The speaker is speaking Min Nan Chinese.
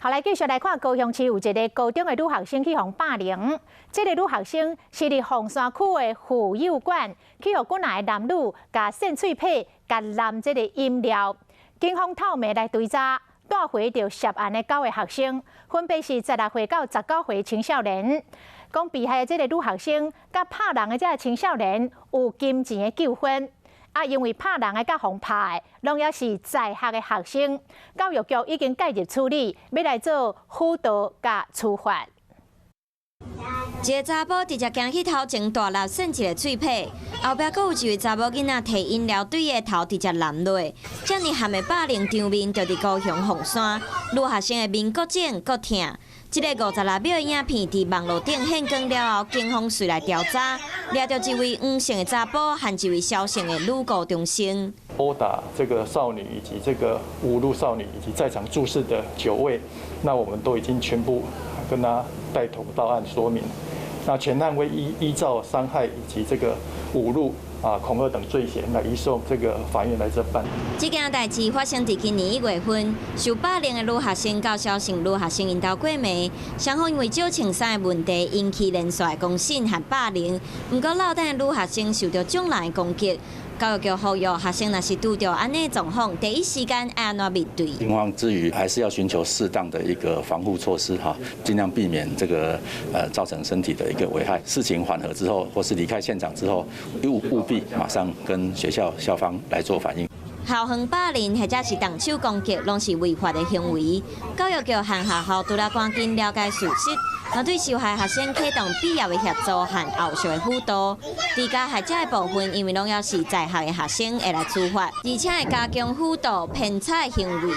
好，來繼續來看高雄市有一个高中的女學生去予霸凌。這个女學生是佇鳳山區的婦幼館，去予幾若个男女共搧喙䫌，共淋這个飲料。警方透暝來追查，帶回著涉案的九个學生，分別是16歲到19歲青少年。講被害的這个女學生佮拍人的這个青少年有金錢的糾紛。啊，因為拍人的佮予拍的，攏猶是在學的學生。教育局已經介入處理，欲來做輔導佮處罰。一个查埔直接行去頭前大粒搧一个喙䫌，後壁閣有一位查某囡仔提飲料對伊的頭直接淋落，遮爾譀的霸凌場面就佇高雄鳳山，女學生的面閣腫閣疼。這个56秒的影片佇網路頂現光了後，警方隨來調查，掠著一位黃姓的查埔和一位蕭姓的女高中生。毆打這個少女以及這個侮辱少女以及在場注視的九位，那我們都已經全部跟他帶頭到案說明。那全案會依照傷害以及這個侮辱啊、恐嚇等罪嫌來移送這個法院來偵辦。這件代誌發生佇今年1月份，受霸凌的女學生佮蕭姓女學生𪜶兜過暝，雙方因為借穿衫的問題引起連續的公審和霸凌。毋過落單的女學生受著眾人的攻擊，教育局呼籲學生若是拄著按呢狀況，第一時間愛按怎面對？驚慌之餘，還是要尋求適當的一個防護措施哈，盡量避免這個造成身體的一個危害。事情緩和之後，或是離開現場之後，務必馬上跟學校校方來做反映。校園霸凌或者是動手攻擊，攏是違法的行為。教育局和學校除了趕緊了解事實，嘛對受害學生啟動必要的協助和後續的輔導。佇加害者的部分，因為攏猶是在學的學生，會來處罰，而且會加強輔導偏差行為。